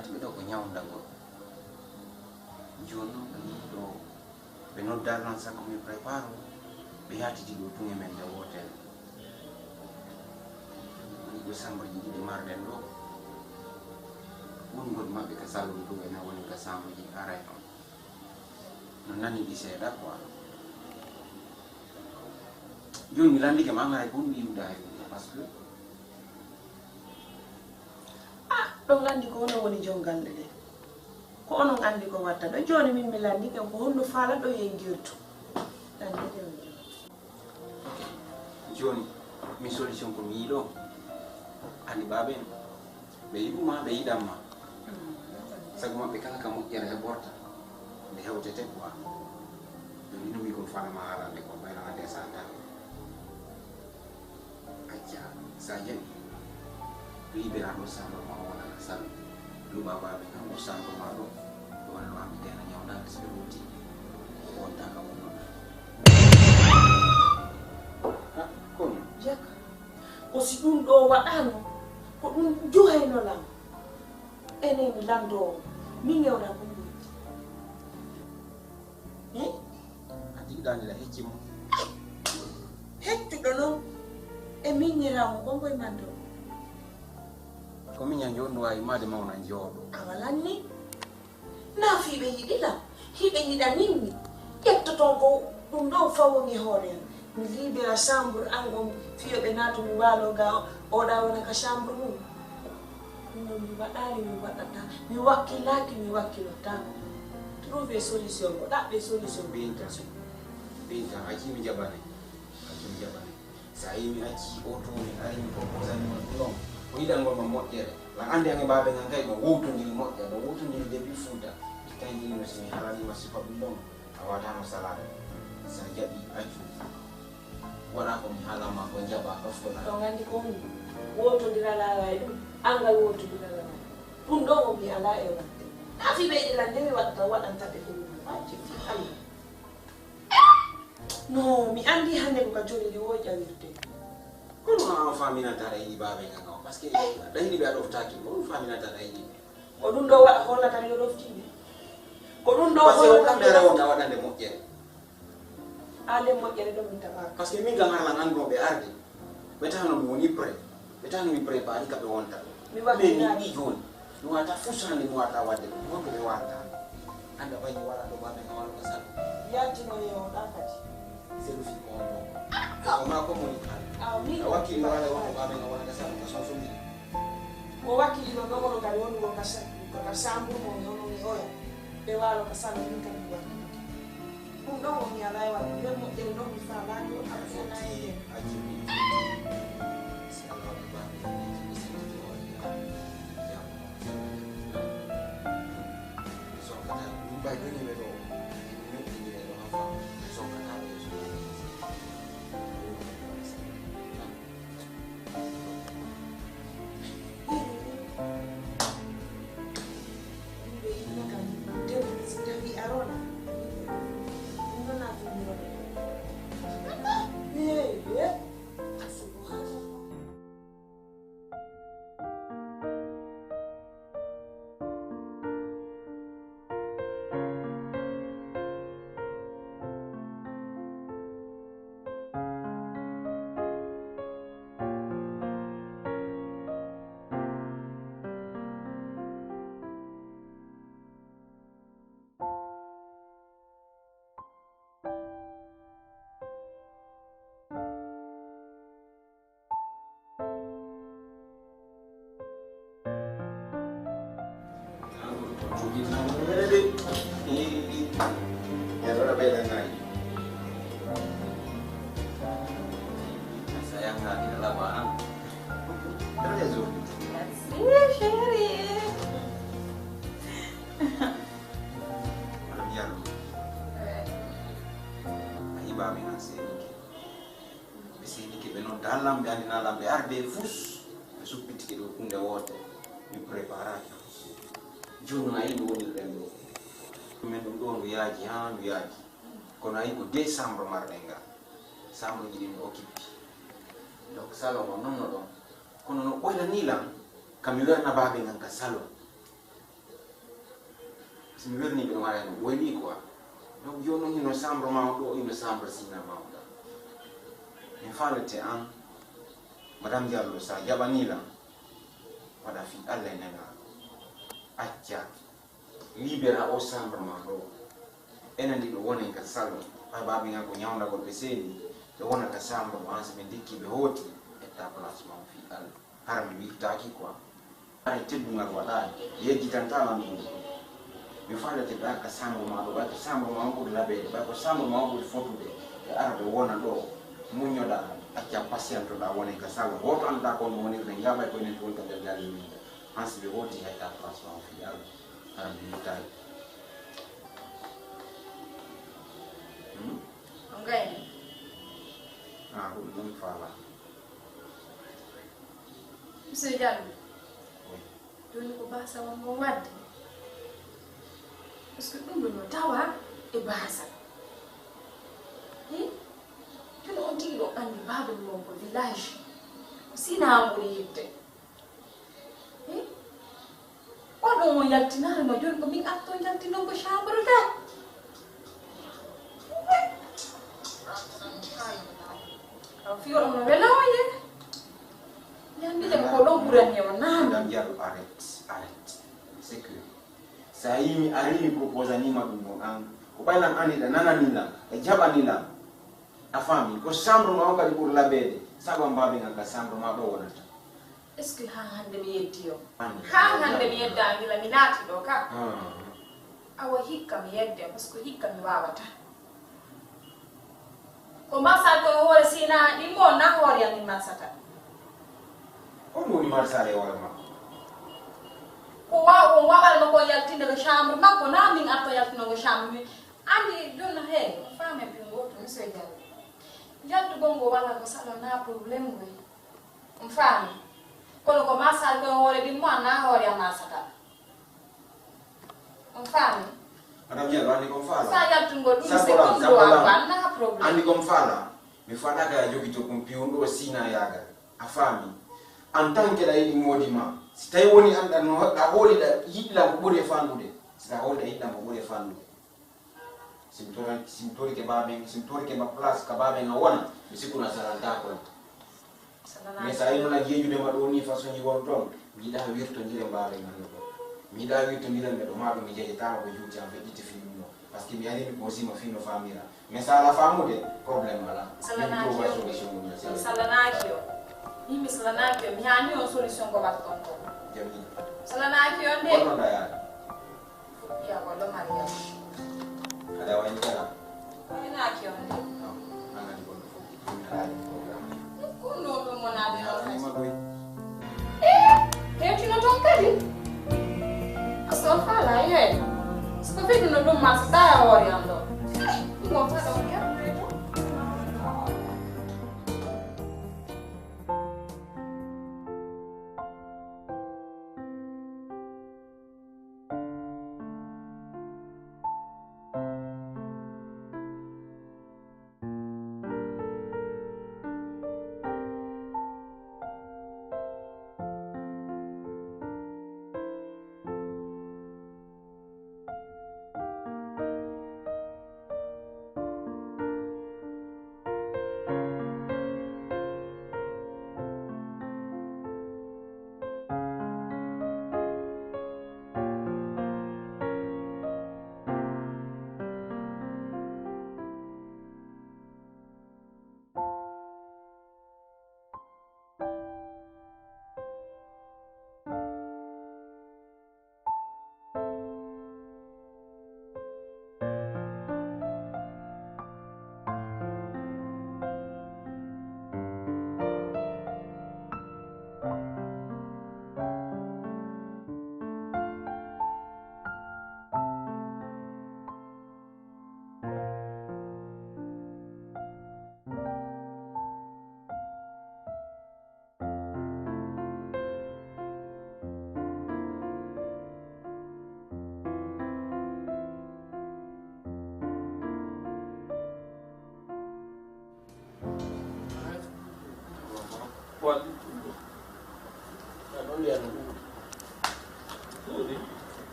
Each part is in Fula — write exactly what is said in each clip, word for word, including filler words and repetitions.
Ɓe ɗo ko ñawndagol. Jooni noon ɓe yii ɗo, ɓe noddaali noon, sago mi prépare o, ɓe yaatidi ɗo tun e men nde wootere. Woni ɗo chambre ji ɗiɗi marɗen ɗo. Woni ngol maɓɓe ka salon ɗo, enen woni ka chambre ji aray on. No nani ɗi seeɗa quoi. Jooni mi lanndike ma, hay ko ɗum yiwda hay ɗum, parce que Ah, ɗon anndi ko onon woni jom galle ɗen. Ko onon anndi ko watta ɗo. Jooni min mi lanndike on ko honno faala ɗo yenngirtu. Lanndike on jooni. Ok. Jooni, min solution ko mi yiɗo. Anndi baaben, ɓe yiɗuma, ɓe yiɗan ma. Sago maɓɓe kala ka moƴƴere heɓorta. Nde hewtete quoi. Jooni no mi kon faala ma haalande kon, ɓayno a desanta. Acca, sa jaɓi, libéra ɗo chambre ma o wona ka salon. Luɓa baabe kan o chambre ma ɗo. Ɗo wona ɗo hammi gayna ñawda, si ɓe woti. Wonta ka wonno. Ha, kono. Jaka, ko si ɗum ɗo waɗano, ko ɗum juhayno lam. Enen mi lanndoowo, min ngewna ko ɗum. Hmm? A tiiɗaani la hecci mo. Heccuɗo noon e miñiraawo ngon koye mande o. Ko miña njoɗɗo waawi maade mawna njooɗo. Awa lanni. Naa fii ɓe yiɗi lam, hiɓe yiɗanin mi. Ƴettoton ko ɗum ɗon fawo mi hoore am. Mi libera chambre an ngon fiyo ɓe naatu mi waalo ga oɗa wona ka chambre mum. Ɗum ɗon mi waɗaali, mi waɗata, mi wakkilaaki, mi wakkilotaako. Trouve solution, ko ɗaɓɓe solution. Binta, Binta, a jii mi jaɓane, a jii mi jaɓane. Sa yi mi acci oto mi ari mi proposani ma ɗum ɗon, ko yiɗangol ma moƴƴere. Lan anndi an e baabe ngan kay no wowtondiri moƴƴa, no wowtondiri depuis Fuuta. Tawi jini no si mi halani ma sifa ɗum ɗon, a watano salade. Sa jaɓi accu. Waɗa ko mi haala ma ko jaɓa ɗoftoɗa. On anndi ko woni wowtondira laala e ɗum, angal wowtondira laala. Ɗum ɗon o mi alaa e waɗde. Haa fi ɓeyde lan nde mi waɗata waɗanta ɓe ko woni waajib fi Allah. No, mi anndi hannde ko ka joni ndi wo ƴawirte. Kono an faminata aɗa yiɗi baabe ngan o, parce que aɗa yiɗi ɓe a ɗoftaaki, ko ɗum faminata aɗa yiɗi ɓe. Ko ɗum ɗo wa-, hollata yo ɗoftiiɓe. Ko ɗum ɗo parce que o hollata kamɓe ara wonta waɗande moƴƴere. Aa, nde moƴƴere ɗo min taɓaaka. Parce que min kam harlan anndunoo ɓe arde. Ɓe tawno mi woni prêt. Ɓe tawno mi préparé ka ɓe wonta. Mi waɗi mais min ɗi jooni. Mi wata fusande, mi wata wadde ɗum. Wonko ɓe wata. Annda bañi wala ɗo bamen a wala ko sal. Yaltino e o ɗa kadi. Selu fi ko on ɗo. Ko ma ko moni kala. A min a wakki mi wala wonko bamen a wala ka sal ka son son. Mo wakki ɗiɗo ɗo kono kadi woni ko ka sa-, ko ka sambur mo mi hono mi oya. Ɓe walo ka sal min kadi mi wakki. Ɗum ɗon o mi alaa e waɗde nder moƴƴere ɗon mi faalaani o aɗa fotti. Merci, chérie. Madame Diallo, a yiɓaami han seenike. Ɓe seenike ɓe nodda lan, ɓe anndina lan, ɓe arde fus. Ɓe suppitike ɗo kunnde woote. Mi préparaki han. Jooni a yii no wonirɗen ɗo. Min ɗum ɗo ndu yaaji, haa ndu yaaji. Kono a yii ko deux chambre marɗen ga. Chambre ji ɗin occupé. Donc salon o non no ɗon. Kono no ɓoyla ni lan, ka mi werna baabe ngan ka salon. Si mi welni ɓe waɗa no wayli quoi. Donc yo ɗum ino chambre ma ɗo, ino chambre sina ma ɗa. Mi falete an, Madame Diallo, sa jaɓani lan, waɗa fi Allah e nena. Acca, libéra o chambre ma ɗo. Enen ɗiɗo wonen ka salon. Ɓay babi nga ko ñawndagol ɓe seeni, ɓe wona ka chambre ma, si ɓe ndikki ɓe hooti, etta place ma fi Allah. Hara mi wirtaaki quoi. Hara teddungal waɗaani. Yejjitanta lan ɗum. Mi falete ɓe arta chambre ma ɗo, ɓay ko chambre ma on ɓuri labeede, ɓay ko chambre ma on ɓuri fotude. Ɓe ara ɓe wona ɗo, muññoɗa, acca patientoɗa wone ka salon. Woto annda ko no wonirde nga, ɓay ko enen wonta nder galle min. Hansi ɓe hooti hay ka place ma on fi Allah. Hara mi wirtaaki. Hmm? On gayni? Ah, ɗum ɗum faala. Monsieur Diallo, jooni ko baasa wonno waɗde? Parce que ɗum ɗo no tawa e baasa. Hi? Jooni on tigi ɗo anndi baaba mum ko village. Ko Sina ɓuri yiɗde. Hi? On ɗo mo yaltinaare ma jooni ko min arto yaltinon ko chambre ka. Aw fiyo ɗum no wela o ye. Ñambi ɗen ko ɗo ɓurani o naan. Madame Diallo, arrête, arrête. C'est que sa yii mi ari mi proposani ma ɗum ɗon an. Ko ɓay lan anndi ɗa nanani lan, e jaɓani lan. A faami, ko chambre ma o kadi ɓuri labeede. Sabu an baabe ngal ka chambre ma ɗo wonata. Est-ce que haa hannde mi yeddi o? Hannde. Haa hannde mi yedda gila mi naati ɗo ka. Ah. Awa hikka mi yedde, parce que hikka mi waawata. Ko marsal ko e hoore Sina ɗimmo na hoore am mi marsata. On woni marsal e hoore makko? Ko wa-, ko wawal makko yaltinde ko chambre makko, na min arto yaltino ko chambre min. Anndi ɗum no heewi, on faami e bingooto, monsieur Diallo. Yaltugol ngo wala ko sala na problème ngoy. On faami? Kono ko marsal ko e hoore ɗimmo na hoore am marsata. On faami? Madame Diallo, anndi ko mi faala. Sa yaltungol ɗum, c'est comme droit, ko an na problème. Anndi ko mi faala. Mi faalaaka ya jogito kum piwundo o Sina yaagal. A faami? En tant que ɗa yiɗi moodi ma. Si tawi woni an ɗa no, ɗa hooli ɗa yiɗi lan ko ɓuri e fanɗude. Si ɗa hooli ɗa yiɗi lan ko ɓuri e fanɗude. Si mi tori, si mi torike baaben, si mi torike ma place ka baaben a wona, mi sikkuna salanta koy. Mais sa yino na jeejude ma ɗo ni façon ni won toon, mi yiɗa wirtondire mbaawe ngal no ɗo. Mi yiɗa wirtondire mbe ɗo ma ɗo mi jeejetaama ko juuti am feƴƴiti fi ɗum ɗo. Parce que mi ari mi kosima fi no famira. Mais sa ala famude, problème ala. Salanaaki on de. Salanaaki on. Yimɓe salanaaki on. Mi hani on solution ko batton ko. Jami. Salanaaki on de. Wonno da yaade. Fuɗɗiya walla Mariam. Aɗa wañi kala? Waynaaki on de. Non, nanani gonɗo fof. Ɗum haali programme. Ɗum ɗum ɗum wonaa ɗum ɗum kadi. Ɗum ɗum. Eh, hewtino toon kadi. A sofaala, yeey. So ko fedduno ɗum ma, so tawa hoore am ɗo. Eh, ɗum wonta ɗon kadi.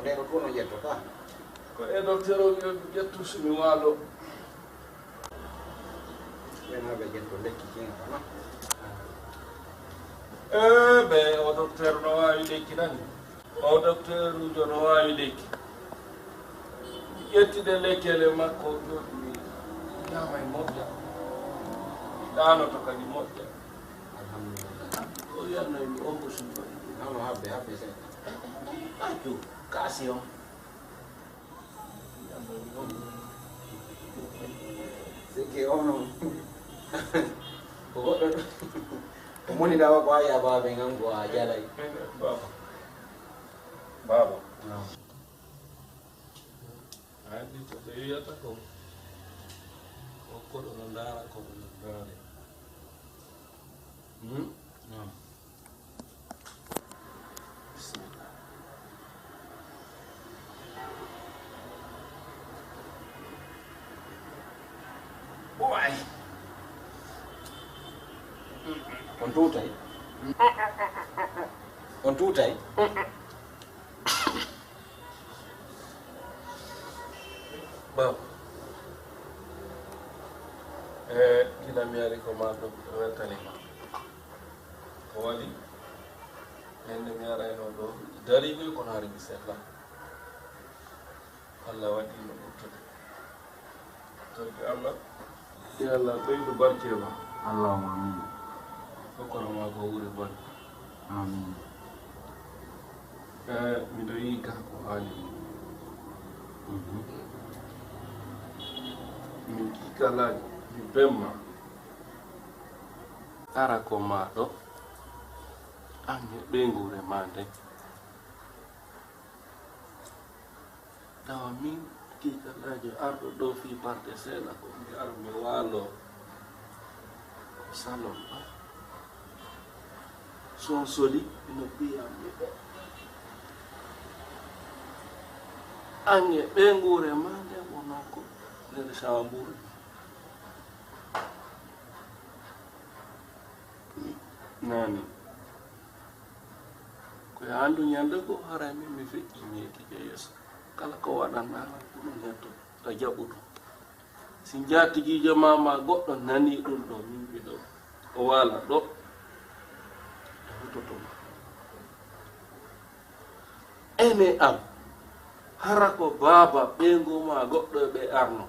Ɓeeɗo ko no ƴettotaa? Ko e docteur o wiya mi ƴettu so mi waalo. Ɓen haɓe ƴetto lekki kin kono. Eh, ɓe o docteur no waawi lekki nani. O docteur ujo no waawi lekki. Ƴettide lekkele makko jooɗi mi ñaamay moƴƴa. Ɗaanoto kadi moƴƴa. Alhamdulillah. O wiyanno mi ombo suuɗo. Nono habbe, habbe seeɗa. Accu, kaasi on. Sike ono. Ko goɗɗo ɗo. Ko moni dawa ko a yaba ɓe ngan ko a jalay. Baba. Baba. Naam. A anndi ko ɓe wiyata ko, ko koɗo no ndaara, koɗo no ndaare. Hmm? Naam. Bismillah. Way. On tuutay? On tuutay? Baba, e gila mi ari ko ma ɗum weltani ma. Ko waɗi? Hende mi arayno ɗo, dari ɗo kono hari mi sella. Allah waɗi no ɓurtude. Torki Allah. Ya Allah, ɓeydu barke ma. Allahumma amin. Hokkoro ma ko wuri bon. Amin. Eh, miɗo yi'i ka ko haali. Mhm. Min kikalaji, mi bemma. Ara ko ma ɗo. An e ɓeynguure ma nde. Tawa min kiikalaajo arɗo ɗo fii parde seeɗa ko mi ar mi waalo salon ɗo. So on soli, no ɓiyammi ɗo. An e ɓeynguure ma nde wonoo ko nder chambre. Nani. Ko e anndu ñande goo haray min mi feƴƴi ñeeki e yeeso. Kala ko waɗanɗaa lan ko ɗum hetto, a jaɓu ɗum. Si njaatigiijo maa maa goɗɗo nanii ɗum ɗoo, min mbiɗo o waala ɗoo, o hutoto ma. Ene am, hara ko baaba ɓeyngu maa goɗɗo e ɓe arno.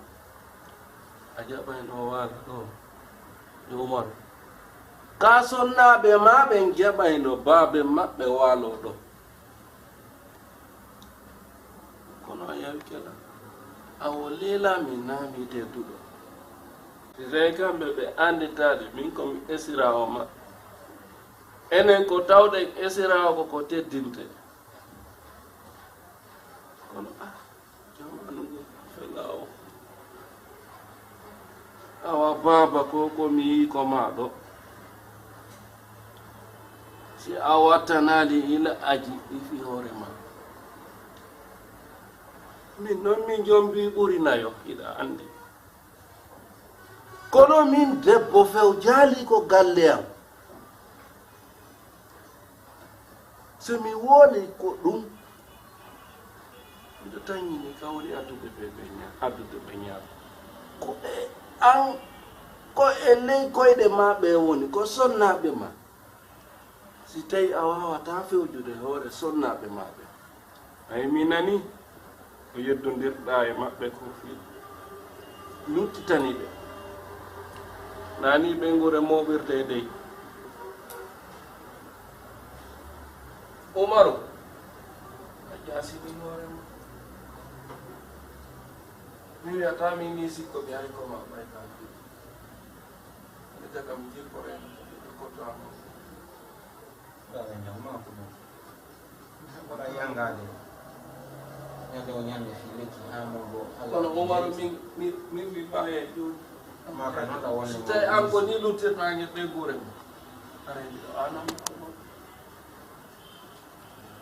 A jaɓayno waala ɗoo, yo Umaru. Kaa sonnaaɓe maa ɓen jaɓayno baabe maɓɓe waaloo ɗoo. Kono a yawike lan. Awo leelaa mi naa mi tedduɗo. Si tawi kamɓe ɓe annditaali min ko mi esiraawo maɓɓe. Enen ko tawɗen esiraawo ko ko teddinte. Kono, ah, jamaanu ngu felaa o. Awa baaba ko, ko mi yi'i ko maa ɗo. Si a wattanaali ila aji ɗi fii hoore maa. Min non min jombii ɓuri nayo, hiɗa anndi. Kono min debbo few jaali ko galle am. So mi wooli ko ɗum, miɗo tañi mi kawri addude ɓe ɓe ña-, addude ɓe ñaar. Ko e an, ko e ley koyɗe maa ɓe woni, ko sonnaaɓe maa. Si tawi a waawataa fewjude hoore sonnaaɓe maa ɓe. Ay, mi nani ko yeddondirɗaa e maɓɓe ko fii nuttitani ɓe. Nani ɓe ngure mooɓirde e dey. Umaru, a jaasini hoore ma. Mi wiyataa min ni sikko mi ari ko ma ɓay ka. Ene jaga mi jirko en, mi kotto am. Wala ñaw ma ko ɗum. Wala yangaade. Ñande o ñande fii lekki haa mo ɗo Allah. Kono Umaru min, min, min mi ɓaye jooni. Ma ka noon la wonde. Si tawi an ko ni luttirta nge ɓe gure mo. Aray miɗo anan ko ɗon.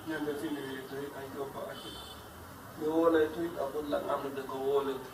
Ñande fini wi toy ay jobba ake. Mi wolay toy ka ɓullan andude ko wolete.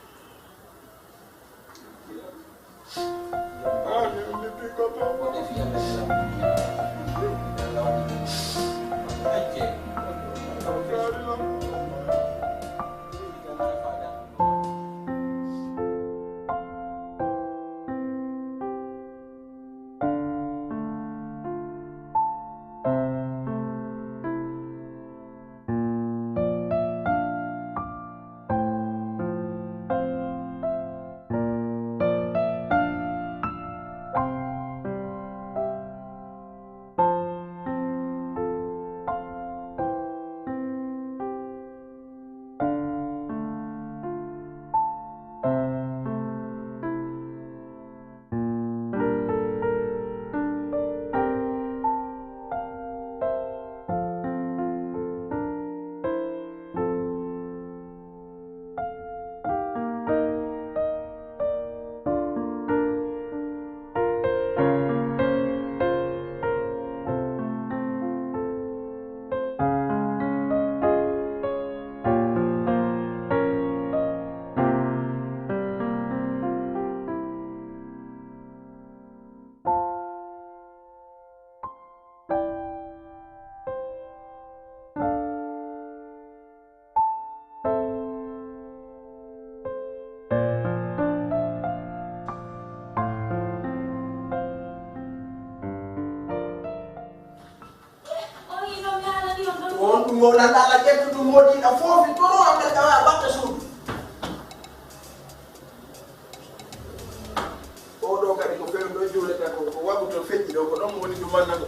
Ko nan ala ƴettu ɗum moodi a foofi toro a ngal ɗawa batta suudu. O ɗo kadi ko few ɗo juulata ko ko wagu to feƴƴi ɗo ko ɗon woni ɗum manna ko.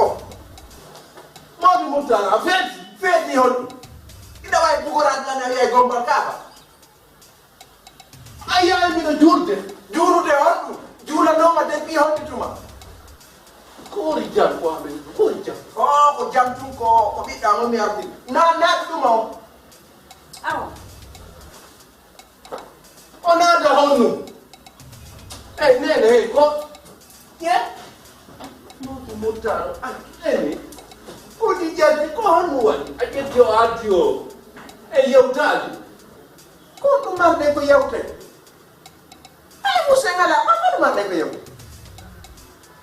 Oh. Mawɗo Murtala, a feeti, feeti honɗum? Ina wawi bugoraade tan a wiyay gombal kaaba. A yiyaay mino juulde. Juulude honɗum? Juulanooma depuis honɗi tuma? Ko woni jam ko amen, ko woni jam? O ko jam tun ko, ko ɓiɗɗa mo mi ardi. Na, na ɗum o. Awa. O naata honno? Ey, nene, hey, ko? Ye? Mawɗo Murtala, a nene. Ko ɗi jaddi, ko honno waɗi? A ƴetti o ardi o. E yewtaade. Ko ɗum marde ko yewte. Ay, muse ngala, ko ɗum marde ko yewte.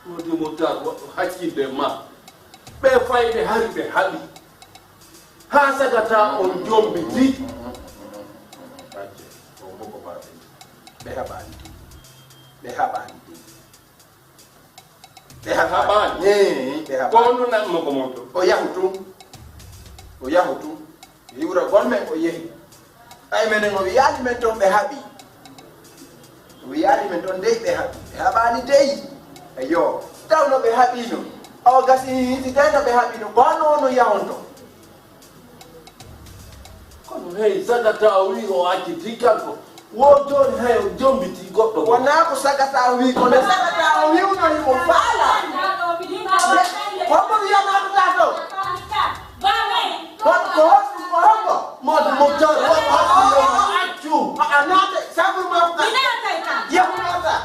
Mawɗo Murtala, waɗɗo hakkille ma. Ɓe fayɓe hari ɓe haɓi. Haa sagata on jombiti. Acce, ko mboko baaɓe. Ɓe haɓaani. Ɓe haɓaani. Ɓe haɓaani. Haɓaani. Ee, ɓe haɓaani. Ko honɗum naɓi mo ko mawɗo? O yahu tun. O yahu tun. Hiwra gol men o yehi. Ɓay menen o wiyaali men ton ɓe haɓi. O wiyaali men ton dey ɓe haɓi. Ɓe haɓaani dey. Eyo. Tawno ɓe haɓiino. O gasi hiti dey no ɓe haɓiino. Ko honno ono yahonto? Kono hey, sagata o wi o acciti kanko. Wo jooni hay o jombiti goɗɗo. Wonaa ko sagata o wi, ko nde sagata o wiwno himo faala. Hombo wiyanaa ko taa to? Ko, ko honɗum, ko hombo? Mawɗo Murtala, wo ko honɗum yo accu. A, a naate, sabu ma. Mi naatay tan. Yahu naata.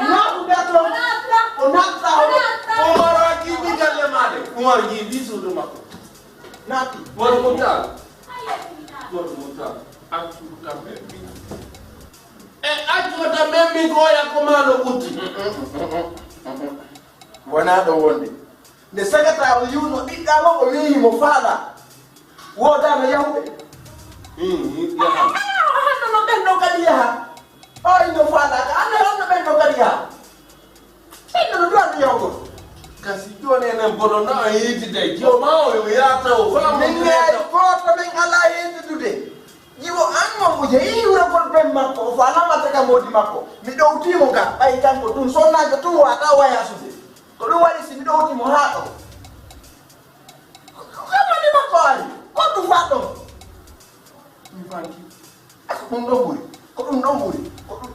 Naatu nder ton. O naata. O naata. O naata. Umar a jiibi galle maa de. Umar jiibi suudu makko. Naati. Mawɗo Murtala. Mawɗo Murtala. Accu kam ɓe mbi. E accu kam ɓe mbi ko oya ko maa no ɓutti. Wonaa ɗo wonde. Nde sagata o yiwno ɓiɗɗa mo, o wiyi mo faala. Woodaano yahuɓe. Hmm, hmm, yaha. Ah, ah, ah, no ɓen ɗo kadi yaha. O ino faala ka, anno honno ɓen ɗo kadi yaha. Ɓen ɗo ɗo ɗo yahugo. Kasi jooni enen bono na o yiitide. Jiyo ma o yo yaata o faa mo min yaata. Gooto min alaa yeetitude. Jiwo an mo mo jeyi wuragol ben makko, o faa lamata ka moodi makko. Mi ɗowtii mo ka, ɓay kanko tun sonnaajo tun wata waya sude. Ko ɗum waɗi si mi ɗowti mo haa ɗo. Ko, ko, ko woni makko ari? Ko ɗum faɗɗo? Mi fanti. Ko ɗum ɗon ɓuri. Ko ɗum ɗon ɓuri. Ko ɗum.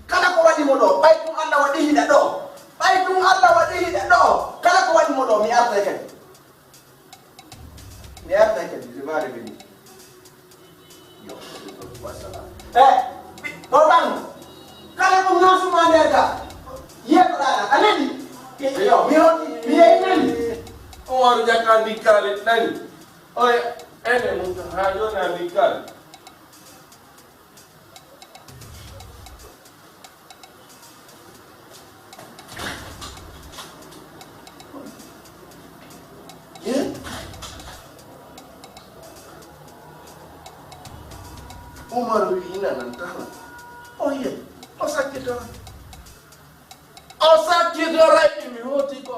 Kala ko waɗi mo ɗo, ɓay ɗum Allah waɗi hiɗa ɗo. Ɓay ɗum Allah waɗi hiɗa ɗo. Kala ko waɗi mo ɗo, mi artay kadi. Mi artay kadi, rimaade ɓe ni. Yo, wassalam. Eh, o ɓan, kala ko ŋaasuma nder ka, yeeɓaɗa, a nani? Yo, mi hoti, mi yeyi nani? O waru jakka ndikkaali nani? Oya, ene mum haa jooni a ndikkaali. Eh? Umaru wi ina nan tala. O ye, o sakkitora. O sakkitora mi hoti ko.